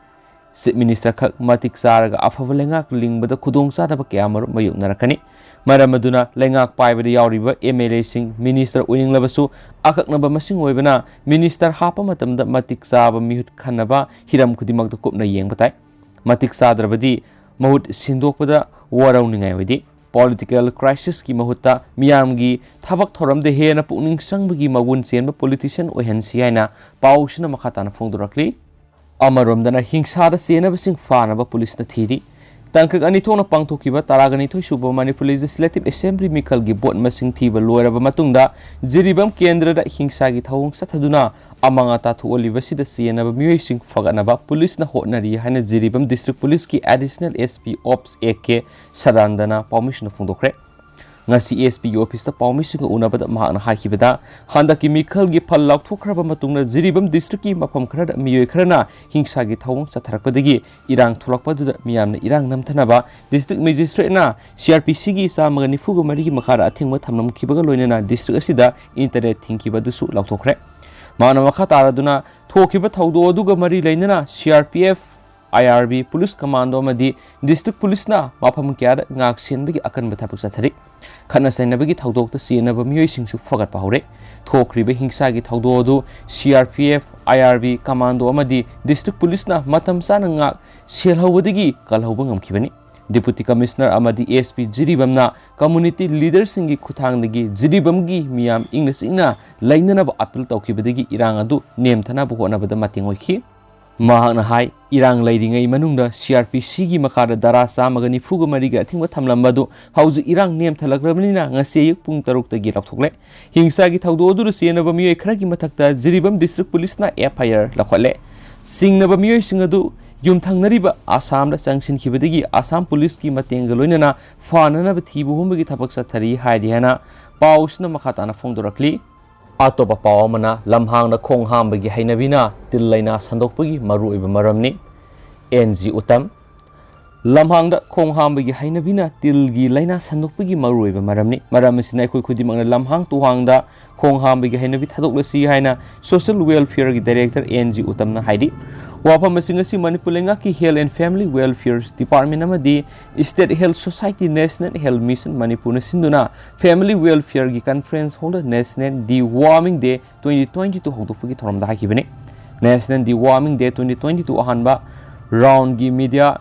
Chief Minister ꯈꯛ ꯃꯇꯤꯛ ꯆꯥꯔꯒ ꯑꯐꯕ ꯂꯩꯉꯥꯛ ꯂꯤꯡꯕꯗ ꯈꯨꯗꯣꯡꯆꯥꯗꯕ ꯀꯌꯥ ꯃꯔꯨꯝ ꯃꯥꯌꯣꯛꯅꯔꯛꯀꯅꯤ꯫ ꯃꯔꯝ ꯑꯗꯨꯅ ꯂꯩꯉꯥꯛ ꯄꯥꯏꯕꯗ ꯌꯥꯎꯔꯤꯕ MLAꯁꯤꯡ Minister ꯑꯣꯏꯅꯤꯡꯂꯕꯁꯨ, ꯑꯀꯛꯅꯕ ꯃꯁꯤꯡ ꯑꯣꯏꯕꯅ Minister ꯍꯥꯞꯄ ꯃꯇꯝꯗ ꯃꯇꯤꯛ ꯆꯥꯕ ꯃꯤꯍꯨꯠ ꯈꯟꯅꯕ ꯍꯤꯔꯝ ꯈꯨꯗꯤꯡꯃꯛꯇ ꯀꯨꯞꯅ ꯌꯦꯡꯕ ꯇꯥꯏ꯫ ꯃꯇꯤꯛ ꯆꯥꯗ꯭ꯔꯕꯗꯤ ꯃꯍꯨꯠ ꯁꯤꯟꯗꯣꯛꯄꯗ ꯋꯥꯔꯧꯅꯤꯡꯉꯥꯏ ꯑꯣꯏꯗꯦ꯫ Political crisisꯀꯤ ꯃꯍꯨꯠꯇ ꯃꯤꯌꯥꯝꯒꯤ ꯊꯕꯛ ꯊꯧꯔꯝꯗ ꯍꯦꯟꯅ ꯄꯨꯛꯅꯤꯡ ꯆꯪꯕꯒꯤ ꯃꯒꯨꯟ ꯆꯦꯟꯕ politician ꯑꯣꯏꯍꯟꯁꯤ ꯍꯥꯏꯅ ꯄꯥꯎꯁꯤꯅ ꯃꯈꯥ ꯇꯥꯅ ꯐꯣꯡꯗꯣꯔꯛꯂꯤ꯫ ꯑꯃꯔꯣꯝꯗꯅ ꯍꯤꯡꯁꯥꯗ ꯆꯦꯟꯅꯕꯁꯤꯡ ꯐꯥꯅꯕ ꯄꯨꯂꯤꯁꯅ ꯊꯤꯔꯤ꯫ ꯇꯥꯡꯀꯛ ꯑꯅꯤ ꯊꯣꯛꯅ ꯄꯥꯡꯊꯣꯛꯈꯤꯕ ꯇꯔꯥꯒ ꯅꯤꯊꯣꯏ ꯁꯨꯕ ꯃꯅꯤꯄꯨꯔ Legislative Assembly ꯃꯤꯈꯜꯒꯤ ꯚꯣꯠ ꯃꯁꯤꯡ ꯊꯤꯕ ꯂꯣꯏꯔꯕ ꯃꯇꯨꯡꯗ ꯖꯤꯔꯤꯕꯥꯝ ꯀꯦꯟꯗ꯭ꯔꯗ ꯍꯤꯡꯁꯥꯒꯤ ꯊꯧꯑꯣꯡ ꯆꯠꯊꯗꯨꯅ ꯑꯃꯥꯡ ꯑꯇꯥ ꯊꯣꯛꯍꯜꯂꯤꯕꯁꯤꯗ ꯆꯦꯟꯅꯕ ꯃꯤꯑꯣꯏꯁꯤꯡ ꯐꯒꯠꯅꯕ ꯄꯨꯂꯤꯁꯅ ꯍꯣꯠꯅꯔꯤ ꯍꯥꯏꯅ Jiribam District Policeꯀꯤ Additional SP Ops A K ꯁꯗꯥꯅꯟꯗꯅ ꯄꯥꯎꯃꯤꯁꯤꯡꯗ ꯐꯣꯡꯗꯣꯛꯈ꯭ꯔꯦ꯫ ꯉꯁꯤ SP officeꯇ ꯄꯥꯎꯃꯤꯁꯤꯡꯒ ꯎꯅꯕꯗ ꯃꯍꯥꯛꯅ ꯍꯥꯏꯈꯤꯕꯗ, ꯍꯟꯗꯛꯀꯤ ꯃꯤꯈꯜꯒꯤ ꯐꯜ ꯂꯥꯎꯊꯣꯛꯈ꯭ꯔꯕ ꯃꯇꯨꯡꯗ ꯖꯤꯔꯤꯕꯥꯝ Districtꯀꯤ ꯃꯐꯝ ꯈꯔꯗ ꯃꯤꯑꯣꯏ ꯈꯔꯅ ꯍꯤꯡꯁꯥꯒꯤ ꯊꯧꯑꯣꯡ ꯆꯠꯊꯔꯛꯄꯗꯒꯤ ꯏꯔꯥꯡ ꯊꯣꯛꯂꯛꯄꯗꯨꯗ ꯃꯤꯌꯥꯝꯅ ꯏꯔꯥꯡ ꯅꯝꯊꯅꯕ District Magistrateꯅ CrPCꯒꯤ ꯆꯥꯝꯃꯒ ꯅꯤꯐꯨꯒ ꯃꯔꯤꯒꯤ ꯃꯈꯥꯗ ꯑꯊꯤꯡꯕ ꯊꯝꯂꯝꯈꯤꯕꯒ ꯂꯣꯏꯅꯅ district ꯑꯁꯤꯗ internet ꯊꯤꯡꯈꯤꯕ ꯑꯗꯨꯁꯨ ꯂꯥꯎꯊꯣꯛꯈ꯭ꯔꯦ꯫ ꯃꯍꯥꯛꯅ ꯃꯈꯥ ꯇꯥꯔꯗꯨꯅ, ꯊꯣꯛꯈꯤꯕ ꯊꯧꯗꯣꯛ ꯑꯗꯨꯒ ꯃꯔꯤ ꯂꯩꯅꯅ CRPF, IRB, Police Commando ꯑꯃꯗꯤ District Policeꯅ ꯃꯐꯝ ꯀꯌꯥꯗ ꯉꯥꯛ ꯁꯦꯟꯕꯒꯤ ꯑꯀꯟꯕ ꯊꯕꯛ ꯆꯠꯊꯔꯤ꯫ ꯈꯠꯅ ꯆꯩꯅꯕꯒꯤ ꯊꯧꯗꯣꯛꯇ ꯆꯦꯟꯅꯕ ꯃꯤꯑꯣꯏꯁꯤꯡꯁꯨ ꯐꯒꯠꯄ ꯍꯧꯔꯦ꯫ ꯊꯣꯛꯈ꯭ꯔꯤꯕ ꯍꯤꯡꯁꯥꯒꯤ ꯊꯧꯗꯣꯛ ꯑꯗꯨ CRPF, IRB, Commando ꯑꯃꯗꯤ District Policeꯅ ꯃꯇꯝ ꯆꯥꯅ ꯉꯥꯛ ꯁꯦꯜꯍꯧꯕꯗꯒꯤ ꯀꯜꯍꯧꯕ ꯉꯝꯈꯤꯕꯅꯤ꯫ Deputy Commissioner ꯑꯃꯗꯤ SP ꯖꯤꯔꯤꯕꯥꯝꯅ community leaderꯁꯤꯡꯒꯤ ꯈꯨꯠꯊꯥꯡꯗꯒꯤ ꯖꯤꯔꯤꯕꯥꯝꯒꯤ ꯃꯤꯌꯥꯝ ꯏꯪꯅ ꯆꯤꯛꯅ ꯂꯩꯅꯅꯕ appeal ꯇꯧꯈꯤꯕꯗꯒꯤ ꯏꯔꯥꯡ ꯑꯗꯨ ꯅꯦꯝꯊꯅꯕ ꯍꯣꯠꯅꯕꯗ ꯃꯇꯦꯡ ꯑꯣꯏꯈꯤ꯫ ꯃꯍꯥꯛꯅ ꯍꯥꯏ, ꯏꯔꯥꯡ ꯂꯩꯔꯤꯉꯩ ꯃꯅꯨꯡꯗ CrPCꯒꯤ ꯃꯈꯥꯗ ꯙꯥꯔꯥ ꯆꯥꯝꯃꯒ ꯅꯤꯐꯨꯒ ꯃꯔꯤꯒ ꯑꯊꯤꯡꯕ ꯊꯝꯂꯝꯕ ꯑꯗꯨ ꯍꯧꯖꯤꯛ ꯏꯔꯥꯡ ꯅꯦꯝꯊꯂꯛꯂꯕꯅꯤꯅ ꯉꯁꯤ ꯑꯌꯨꯛ ꯄꯨꯡ ꯇꯔꯨꯛꯇꯒꯤ ꯂꯧꯊꯣꯛꯂꯦ꯫ ꯍꯤꯡꯁꯥꯒꯤ ꯊꯧꯗꯣꯛ ꯑꯗꯨꯗ ꯆꯦꯟꯅꯕ ꯃꯤꯑꯣꯏ ꯈꯔꯒꯤ ꯃꯊꯛꯇ ꯖꯤꯔꯤꯕꯥꯝ District Policeꯅ FIR ꯂꯧꯈꯠꯂꯦ꯫ ꯆꯤꯡꯅꯕ ꯃꯤꯑꯣꯏꯁꯤꯡ ꯑꯗꯨ ꯌꯨꯝꯊꯪꯅꯔꯤꯕ ꯑꯁꯥꯝꯗ ꯆꯪꯁꯤꯟꯈꯤꯕꯗꯒꯤ ꯑꯁꯥꯝ ꯄꯨꯂꯤꯁꯀꯤ ꯃꯇꯦꯡꯒ ꯂꯣꯏꯅꯅ ꯐꯥꯅꯅꯕ ꯊꯤꯕ ꯍꯨꯝꯕꯒꯤ ꯊꯕꯛ ꯆꯠꯊꯔꯤ ꯍꯥꯏꯔꯤ ꯍꯥꯏꯅ ꯄꯥꯎꯁꯤꯅ ꯃꯈꯥ ꯇꯥꯅ ꯐꯣꯡꯗꯣꯔꯛꯂꯤ꯫ ꯑꯇꯣꯞꯄ ꯄꯥꯎ ꯑꯃꯅ, ꯂꯝꯍꯥꯡꯗ ꯈꯣꯡ ꯍꯥꯝꯕꯒꯤ ꯍꯩꯅꯕꯤꯅ ꯇꯤꯜ ꯂꯥꯏꯅꯥ ꯁꯟꯗꯣꯛꯄꯒꯤ ꯃꯔꯨꯑꯣꯏꯕ ꯃꯔꯝꯅꯤ꯫ And G Uttam. ꯂꯝꯍꯥꯡꯗ ꯈꯣꯡ ꯍꯥꯝꯕꯒꯤ ꯍꯩꯅꯕꯤꯅ ꯇꯤꯜꯒꯤ ꯂꯥꯏꯅꯥ ꯁꯟꯗꯣꯛꯄꯒꯤ ꯃꯔꯨꯑꯣꯏꯕ ꯃꯔꯝꯅꯤ꯫ ꯃꯔꯝ ꯑꯁꯤꯅ ꯑꯩꯈꯣꯏ ꯈꯨꯗꯤꯡꯃꯛꯅ ꯂꯝꯍꯥꯡ ꯇꯨꯍꯥꯡꯗ ꯈꯣꯡ ꯍꯥꯝꯕꯒꯤ ꯍꯩꯅꯕꯤ ꯊꯥꯗꯣꯛꯂꯁꯤ ꯍꯥꯏꯅ ꯁꯣꯁꯤꯌꯦꯜ ꯋꯦꯜꯐꯤꯌꯔꯒꯤ ꯗꯥꯏꯔꯦꯛꯇꯔ ꯑꯦꯟ ꯖꯤ ꯎꯇꯝꯅ ꯍꯥꯏꯔꯤ꯫ ꯋꯥꯐꯝ ꯑꯁꯤꯡ ꯑꯁꯤ ꯃꯅꯤꯄꯨꯔ ꯂꯩꯉꯥꯛꯀꯤ health and family welfare department ꯑꯃꯗꯤ state health society national health mission ꯃꯅꯤꯄꯨꯔꯅ ꯁꯤꯟꯗꯨꯅ ꯐꯦꯃꯤꯂꯤ ꯋꯦꯜꯐꯤꯌꯔꯒꯤ ꯀꯟꯐꯔꯦꯟꯁ ꯍꯣꯜꯗ national deworming day twenty twenty two ꯍꯧꯗꯣꯛꯄꯒꯤ ꯊꯧꯔꯝꯗ ꯍꯥꯏꯈꯤꯕꯅꯤ꯫ National deworming day twenty twenty two ꯑꯍꯥꯟꯕ ꯔꯥꯎꯟꯒꯤ ꯃꯤꯗꯤꯌꯥ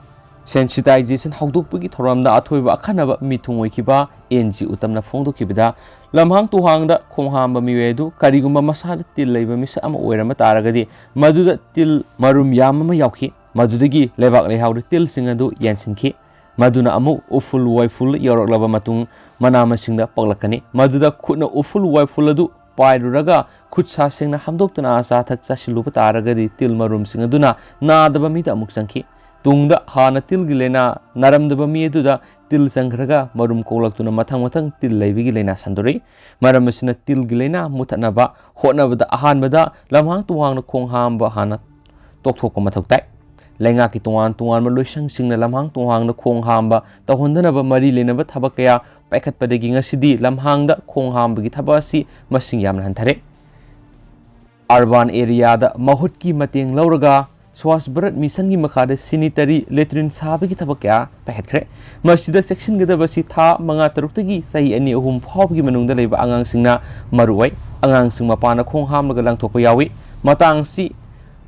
ꯁꯦꯟꯁꯤꯇꯥꯏꯖꯦꯁꯟ ꯍꯧꯗꯣꯛꯄꯒꯤ ꯊꯧꯔꯝꯗ ꯑꯊꯣꯏꯕ ꯑꯈꯟꯅꯕ ꯃꯤꯊꯨꯡ ꯑꯣꯏꯈꯤꯕ ꯑꯦꯟ ꯖꯤ ꯎꯇꯝꯅ ꯐꯣꯡꯗꯣꯛꯈꯤꯕꯗ, ꯂꯝꯍꯥꯡ ꯇꯨꯍꯥꯡꯗ ꯈꯣꯡ ꯍꯥꯝꯕ ꯃꯤꯑꯣꯏ ꯑꯗꯨ ꯀꯔꯤꯒꯨꯝꯕ ꯃꯁꯥꯗ ꯇꯤꯜ ꯂꯩꯕ ꯃꯤꯁꯛ ꯑꯃ ꯑꯣꯏꯔꯝꯕ ꯇꯥꯔꯒꯗꯤ, ꯃꯗꯨꯗ ꯇꯤꯜ ꯃꯔꯨꯝ ꯌꯥꯝ ꯑꯃ ꯌꯥꯎꯈꯤ꯫ ꯃꯗꯨꯗꯒꯤ ꯂꯩꯕꯥꯛ ꯂꯩꯍꯥꯎꯗ ꯇꯤꯜꯁꯤꯡ ꯑꯗꯨ ꯌꯥꯟꯁꯤꯟꯈꯤ꯫ ꯃꯗꯨꯅ ꯑꯃꯨꯛ ꯎꯐꯨꯜ ꯋꯥꯏꯐꯨꯜ ꯌꯧꯔꯛꯂꯕ ꯃꯇꯨꯡ ꯃꯅꯥ ꯃꯁꯤꯡꯗ ꯄꯛꯂꯛꯀꯅꯤ꯫ ꯃꯗꯨꯗ ꯈꯨꯠꯅ ꯎꯐꯨꯜ ꯋꯥꯏꯐꯨꯜ ꯑꯗꯨ ꯄꯥꯏꯔꯨꯔꯒ ꯈꯨꯠ ꯁꯥ ꯁꯦꯡꯅ ꯍꯥꯝꯗꯣꯛꯇꯨꯅ ꯑꯆꯥ ꯑꯊꯛ ꯆꯥꯁꯤꯜꯂꯨꯕ ꯇꯥꯔꯒꯗꯤ ꯇꯤꯜ ꯃꯔꯨꯝꯁꯤꯡ ꯑꯗꯨꯅ ꯅꯥꯗꯕ ꯃꯤꯗ ꯑꯃꯨꯛ ꯆꯪꯈꯤ꯫ ꯇꯨꯡꯗ ꯍꯥꯟꯅ ꯇꯤꯜꯒꯤ ꯂꯥꯏꯅꯥ ꯅꯥꯔꯝꯗꯕ ꯃꯤ ꯑꯗꯨꯗ ꯇꯤꯜ ꯆꯪꯈ꯭ꯔꯒ ꯃꯔꯨꯝ ꯀꯣꯛꯂꯛꯇꯨꯅ ꯃꯊꯪ ꯃꯊꯪ ꯇꯤꯜ ꯂꯩꯕꯒꯤ ꯂꯥꯏꯅꯥ ꯁꯟꯗꯣꯔꯛꯏ꯫ ꯃꯔꯝ ꯑꯁꯤꯅ ꯇꯤꯜꯒꯤ ꯂꯥꯏꯅꯥ ꯃꯨꯊꯠꯅꯕ ꯍꯣꯠꯅꯕꯗ ꯑꯍꯥꯟꯕꯗ ꯂꯝꯍꯥꯡ ꯇꯨꯍꯥꯡꯅ ꯈꯣꯡ ꯍꯥꯝꯕ ꯍꯥꯟꯅ ꯇꯣꯛꯊꯣꯛꯄ ꯃꯊꯧ ꯇꯥꯏ꯫ ꯂꯩꯉꯥꯛꯀꯤ ꯇꯣꯉꯥꯟ ꯇꯣꯉꯥꯟꯕ ꯂꯣꯏꯁꯪꯁꯤꯡꯅ ꯂꯝꯍꯥꯡ ꯇꯨꯍꯥꯡꯗ ꯈꯣꯡ ꯍꯥꯝꯕ ꯇꯧꯍꯟꯗꯅꯕ ꯃꯔꯤ ꯂꯩꯅꯕ ꯊꯕꯛ ꯀꯌꯥ ꯄꯥꯏꯈꯠꯄꯗꯒꯤ ꯉꯁꯤꯗꯤ ꯂꯝꯍꯥꯡꯗ ꯈꯣꯡ ꯍꯥꯝꯕꯒꯤ ꯊꯕꯛ ꯑꯁꯤ ꯃꯁꯤꯡ ꯌꯥꯝꯅ ꯍꯟꯊꯔꯦ꯫ ꯑꯔꯕꯥꯟ ꯑꯦꯔꯤꯌꯥꯗ ꯃꯍꯨꯠꯀꯤ ꯃꯇꯦꯡ ꯂꯧꯔꯒ ꯁ꯭ꯋꯥꯁ ꯚꯥꯔꯠ ꯃꯤꯁꯟꯒꯤ ꯃꯈꯥꯗ ꯁꯦꯅꯤꯇꯔꯤ ꯂꯦꯇ꯭ꯔꯤꯟ ꯁꯥꯕꯒꯤ ꯊꯕꯛ ꯀꯌꯥ ꯄꯥꯏꯈꯠꯈ꯭ꯔꯦ꯫ ꯃꯁꯤꯗ ꯆꯦꯛꯁꯤꯟꯒꯗꯕꯁꯤ ꯊꯥ ꯃꯉꯥ ꯇꯔꯨꯛꯇꯒꯤ ꯆꯍꯤ ꯑꯅꯤ ꯑꯍꯨꯝ ꯐꯥꯎꯕꯒꯤ ꯃꯅꯨꯡꯗ ꯂꯩꯕ ꯑꯉꯥꯡꯁꯤꯡꯅ ꯃꯔꯨ ꯑꯣꯏ꯫ ꯑꯉꯥꯡꯁꯤꯡ ꯃꯄꯥꯟꯗ ꯈꯣꯡ ꯍꯥꯝꯂꯒ ꯂꯪꯊꯣꯛꯄ ꯌꯥꯎꯏ꯫ ꯃꯇꯥꯡꯁꯤ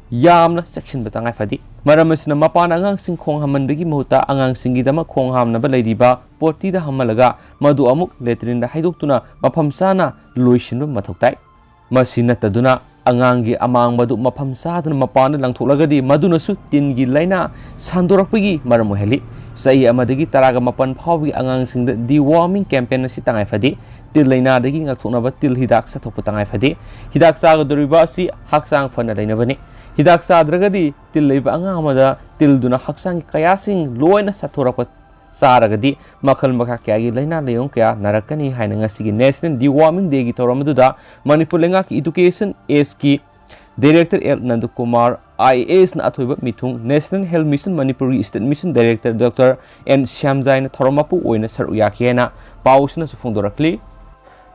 ꯌꯥꯝꯅ ꯆꯦꯛꯁꯤꯟꯕ ꯇꯉꯥꯏ ꯐꯗꯦ꯫ ꯃꯔꯝ ꯑꯁꯤꯅ ꯃꯄꯥꯟ ꯑꯉꯥꯡꯁꯤꯡ ꯈꯣꯡ ꯍꯥꯝꯍꯟꯕꯒꯤ ꯃꯍꯨꯠꯇ ꯑꯉꯥꯡꯁꯤꯡꯒꯤꯗꯃꯛ ꯈꯣꯡ ꯍꯥꯝꯅꯕ ꯂꯩꯔꯤꯕ ꯄꯣꯇꯤꯗ ꯍꯥꯝꯍꯜꯂꯒ ꯃꯗꯨ ꯑꯃꯨꯛ ꯂꯦꯇ꯭ꯔꯤꯟꯗ ꯍꯩꯗꯣꯛꯇꯨꯅ ꯃꯐꯝ ꯆꯥꯅ ꯂꯣꯏꯁꯤꯟꯕ ꯃꯊꯧ ꯇꯥꯏ꯫ ꯃꯁꯤ ꯅꯠꯇꯗꯨꯅ ꯑꯉꯥꯡꯒꯤ ꯑꯃꯥꯡꯕꯗꯨ ꯃꯐꯝ ꯆꯥꯗꯅ ꯃꯄꯥꯟꯗ ꯂꯪꯊꯣꯛꯂꯒꯗꯤ ꯃꯗꯨꯅꯁꯨ ꯇꯤꯟꯒꯤ ꯂꯥꯏꯅꯥ ꯁꯟꯗꯣꯔꯛꯄꯒꯤ ꯃꯔꯝ ꯑꯣꯏꯍꯜꯂꯤ꯫ ꯆꯍꯤ ꯑꯃꯗꯒꯤ ꯇꯔꯥꯒ ꯃꯥꯄꯟ ꯐꯥꯎꯕꯒꯤ ꯑꯉꯥꯡꯁꯤꯡꯗ ꯗꯤꯋꯥꯔꯃꯤꯡ ꯀꯦꯝꯄꯦꯟ ꯑꯁꯤ ꯇꯉꯥꯏ ꯐꯗꯦ꯫ ꯇꯤꯜ ꯂꯥꯏꯅꯥꯗꯒꯤ ꯉꯥꯛꯊꯣꯛꯅꯕ ꯇꯤꯜ ꯍꯤꯗꯥꯛ ꯆꯥꯊꯣꯛꯄ ꯇꯉꯥꯏ ꯐꯗꯦ꯫ ꯍꯤꯗꯥꯛ ꯆꯥꯒꯗꯧꯔꯤꯕ ꯑꯁꯤ ꯍꯛꯆꯥꯡ ꯐꯅ ꯂꯩꯅꯕꯅꯤ꯫ ꯍꯤꯗꯥꯛ ꯆꯥꯗ꯭ꯔꯒꯗꯤ ꯇꯤꯜ ꯂꯩꯕ ꯑꯉꯥꯡ ꯑꯃꯗ ꯇꯤꯜꯗꯨꯅ ꯍꯛꯆꯥꯡꯒꯤ ꯀꯌꯥꯁꯤꯡ ꯂꯣꯏꯅ ꯆꯥꯊꯣꯔꯛꯄ ꯆꯥꯔꯒꯗꯤ ꯃꯈꯜ ꯃꯈꯥ ꯀꯌꯥꯒꯤ ꯂꯥꯏꯅꯥ ꯂꯥꯏꯌꯣꯡ ꯀꯌꯥ ꯅꯥꯔꯛꯀꯅꯤ ꯍꯥꯏꯅ ꯉꯁꯤꯒꯤ National Deworming Dayꯒꯤ ꯊꯧꯔꯝ ꯑꯗꯨꯗ ꯃꯅꯤꯄꯨꯔ ꯂꯩꯉꯥꯛꯀꯤ Education Sꯒꯤ Director L Nandakumar, I A ꯑꯦꯁꯅ ꯑꯊꯣꯏꯕ ꯃꯤꯊꯨꯡ, National Health Mission ꯃꯅꯤꯄꯨꯔꯒꯤ State Mission Director doctor N ꯁ꯭ꯌꯥꯝꯖꯥꯏꯅ ꯊꯧꯔꯝ ꯃꯄꯨ ꯑꯣꯏꯅ ꯁꯔꯨꯛ ꯌꯥꯈꯤ ꯍꯥꯏꯅ ꯄꯥꯎꯁꯤꯅꯁꯨ ꯐꯣꯡꯗꯣꯔꯛꯂꯤ꯫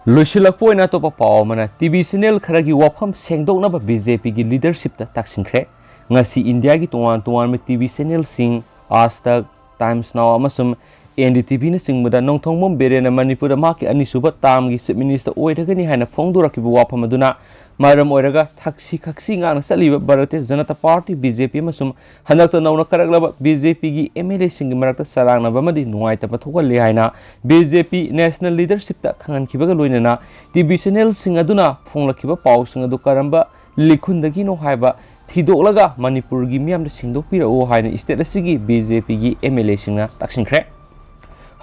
ꯂꯣꯏꯁꯤꯜꯂꯛꯄ ꯑꯣꯏꯅ ꯑꯇꯣꯞꯄ ꯄꯥꯎ ꯑꯃꯅ, ꯇꯤ ꯚꯤ channel ꯈꯔꯒꯤ ꯋꯥꯐꯝ ꯁꯦꯡꯗꯣꯛꯅꯕ ꯕꯤ ꯖꯦ ꯄꯤꯒꯤ leadershipꯇ ꯇꯛꯁꯤꯟꯈ꯭ꯔꯦ꯫ ꯉꯁꯤ ꯏꯟꯗꯤꯌꯥꯒꯤ ꯇꯣꯉꯥꯟ ꯇꯣꯉꯥꯟꯕ ꯇꯤ ꯚꯤ channelꯁꯤꯡ, ꯑꯥꯖ ꯇꯛ, Times Now ꯑꯃꯁꯨꯡ ꯑꯦꯟ ꯗꯤ ꯇꯤ ꯚꯤꯅꯆꯤꯡꯕꯗ ꯅꯣꯡꯊꯣꯝꯕꯝ ꯕꯤꯔꯦꯟꯅ ꯃꯅꯤꯄꯨꯔꯗ ꯃꯍꯥꯛꯀꯤ ꯑꯅꯤꯁꯨꯕ termꯒꯤ Chief Minister ꯑꯣꯏꯔꯒꯅꯤ ꯍꯥꯏꯅ ꯐꯣꯡꯗꯣꯔꯛꯈꯤꯕ ꯋꯥꯐꯝ ꯑꯗꯨꯅ ꯃꯔꯝ ꯑꯣꯏꯔꯒ ꯊꯛꯁꯤ ꯈꯛꯁꯤ ꯉꯥꯛꯅ ꯆꯠꯂꯤꯕ Bharatiya Janata party, B J ꯄꯤ, ꯑꯃꯁꯨꯡ ꯍꯟꯗꯛꯇ ꯅꯧꯅ ꯀꯠꯂꯛꯂꯕ ꯕꯤ ꯖꯦ ꯄꯤꯒꯤ ꯑꯦꯝ ꯑꯦꯜ ꯑꯦꯁꯤꯡꯒꯤ ꯃꯔꯛꯇ ꯆꯔꯥꯡꯅꯕ ꯑꯃꯗꯤ ꯅꯨꯡꯉꯥꯏꯇꯕ ꯊꯣꯛꯍꯜꯂꯦ ꯍꯥꯏꯅ ꯕꯤ ꯖꯦ ꯄꯤ national leadershipꯇ ꯈꯪꯍꯟꯈꯤꯕꯒ ꯂꯣꯏꯅꯅ ꯇꯤ ꯚꯤ channelꯁꯤꯡ ꯑꯗꯨꯅ ꯐꯣꯡꯂꯛꯈꯤꯕ ꯄꯥꯎꯁꯤꯡ ꯑꯗꯨ ꯀꯔꯝꯕ ꯂꯤꯈꯨꯟꯗꯒꯤꯅꯣ ꯍꯥꯏꯕ ꯊꯤꯗꯣꯛꯂꯒ ꯃꯅꯤꯄꯨꯔꯒꯤ ꯃꯤꯌꯥꯝꯗ ꯁꯦꯡꯗꯣꯛꯄꯤꯔꯛꯎ ꯍꯥꯏꯅ state ꯑꯁꯤꯒꯤ ꯕꯤ ꯖꯦ ꯄꯤꯒꯤ ꯑꯦꯝ ꯑꯦꯜ ꯑꯦꯁꯤꯡꯅ ꯇꯛꯁꯤꯟꯈ꯭ꯔꯦ꯫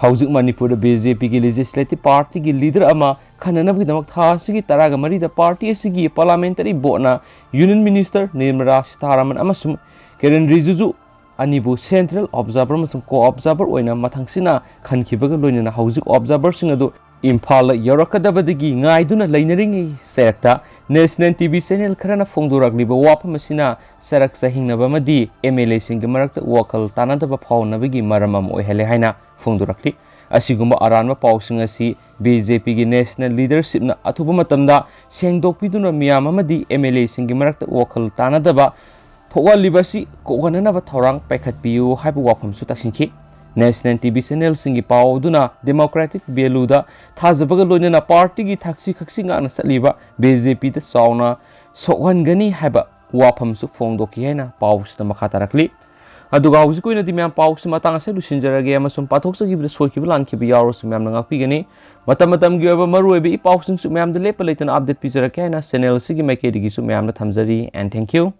ꯍꯧꯖꯤꯛ ꯃꯅꯤꯄꯨꯔꯗ ꯕꯤ ꯖꯦ ꯄꯤꯒꯤ legislative partyꯒꯤ leader ꯑꯃ ꯈꯟꯅꯅꯕꯒꯤꯗꯃꯛ ꯊꯥ ꯑꯁꯤꯒꯤ ꯇꯔꯥꯒ ꯃꯔꯤꯗ party ꯑꯁꯤꯒꯤ parliamentary boardꯅ Union Minister Nirmala Sitharaman ꯑꯃꯁꯨꯡ ꯀꯤꯔꯦꯟ ꯔꯤꯖꯤꯖꯨ ꯑꯅꯤꯕꯨ central observer ꯑꯃꯁꯨꯡ co-observer ꯑꯣꯏꯅ ꯃꯊꯪꯁꯤꯅ ꯈꯟꯈꯤꯕꯒ ꯂꯣꯏꯅꯅ ꯍꯧꯖꯤꯛ observerꯁꯤꯡ ꯑꯗꯨ ꯏꯝꯐꯥꯜꯗ ꯌꯧꯔꯛꯀꯗꯕꯗꯒꯤ ꯉꯥꯏꯗꯨꯅ ꯂꯩꯅꯔꯤꯉꯩ ꯆꯩꯔꯛꯇ national ꯇꯤ ꯚꯤ channel ꯈꯔꯅ ꯐꯣꯡꯗꯣꯔꯛꯂꯤꯕ ꯋꯥꯐꯝ ꯑꯁꯤꯅ ꯆꯔꯛ ꯆꯍꯤꯡꯅꯕ ꯑꯃꯗꯤ ꯑꯦꯝ ꯑꯦꯜ ꯑꯦꯁꯤꯡꯒꯤ ꯃꯔꯛꯇ ꯋꯥꯈꯜ ꯇꯥꯅꯗꯕ ꯐꯥꯎꯅꯕꯒꯤ ꯃꯔꯝ ꯑꯃ ꯑꯣꯏꯍꯜꯂꯦ ꯍꯥꯏꯅ ꯐꯣꯡꯗꯣꯔꯛꯂꯤ꯫ ꯑꯁꯤꯒꯨꯝꯕ ꯑꯔꯥꯟꯕ ꯄꯥꯎꯁꯤꯡ ꯑꯁꯤ ꯕꯤ ꯖꯦ ꯄꯤꯒꯤ national leadershipꯅ ꯑꯊꯨꯕ ꯃꯇꯝꯗ ꯁꯦꯡꯗꯣꯛꯄꯤꯗꯨꯅ ꯃꯤꯌꯥꯝ ꯑꯃꯗꯤ ꯑꯦꯝ ꯑꯦꯜ ꯑꯦꯁꯤꯡꯒꯤ ꯃꯔꯛꯇ ꯋꯥꯈꯜ ꯇꯥꯅꯗꯕ ꯊꯣꯛꯍꯜꯂꯤꯕ ꯑꯁꯤ ꯀꯣꯛꯍꯟꯅꯅꯕ ꯊꯧꯔꯥꯡ ꯄꯥꯏꯈꯠꯄꯤꯌꯨ ꯍꯥꯏꯕ ꯋꯥꯐꯝꯁꯨ ꯇꯛꯁꯤꯟꯈꯤ꯫ National ꯇꯤ ꯚꯤ channelꯁꯤꯡꯒꯤ ꯄꯥꯎ ꯑꯗꯨꯅ democratic valueꯗ ꯊꯥꯖꯕꯒ ꯂꯣꯏꯅꯅ partyꯒꯤ ꯊꯛꯁꯤ ꯈꯛꯁꯤ ꯉꯥꯛꯅ ꯆꯠꯂꯤꯕ ꯕꯤ ꯖꯦ ꯄꯤꯗ ꯆꯥꯎꯅ ꯁꯣꯛꯍꯟꯒꯅꯤ ꯍꯥꯏꯕ ꯋꯥꯐꯝꯁꯨ ꯐꯣꯡꯗꯣꯛꯈꯤ ꯍꯥꯏꯅ ꯄꯥꯎꯁꯤꯗ ꯃꯈꯥ ꯇꯥꯔꯛꯂꯤ꯫ ꯑꯗꯨꯒ ꯍꯧꯖꯤꯛꯀꯤ ꯑꯣꯏꯅꯗꯤ ꯃꯌꯥꯝ ꯄꯥꯎꯁꯤ ꯃꯇꯥꯡ ꯑꯁꯤꯗ ꯂꯣꯏꯁꯤꯟꯖꯔꯒꯦ ꯑꯃꯁꯨꯡ ꯄꯥꯊꯣꯛꯆꯈꯤꯕꯗ ꯁꯣꯏꯈꯤꯕ ꯂꯥꯟꯈꯤꯕ ꯌꯥꯎꯔꯁꯨ ꯃꯌꯥꯝꯅ ꯉꯥꯛꯄꯤꯒꯅꯤ꯫ ꯃꯇꯝ ꯃꯇꯝꯒꯤ ꯑꯣꯏꯕ ꯃꯔꯨꯑꯣꯏꯕ ꯏ ꯄꯥꯎꯁꯤꯡꯁꯨ ꯃꯌꯥꯝꯗ ꯂꯦꯞꯄ ꯂꯩꯇꯅ update ꯄꯤꯖꯔꯛꯀꯦ ꯍꯥꯏꯅ channel ꯑꯁꯤꯒꯤ ꯃꯥꯏꯀꯩꯗꯒꯤꯁꯨ ꯃꯌꯥꯝꯗ ꯊꯝꯖꯔꯤ꯫ And thank you꯫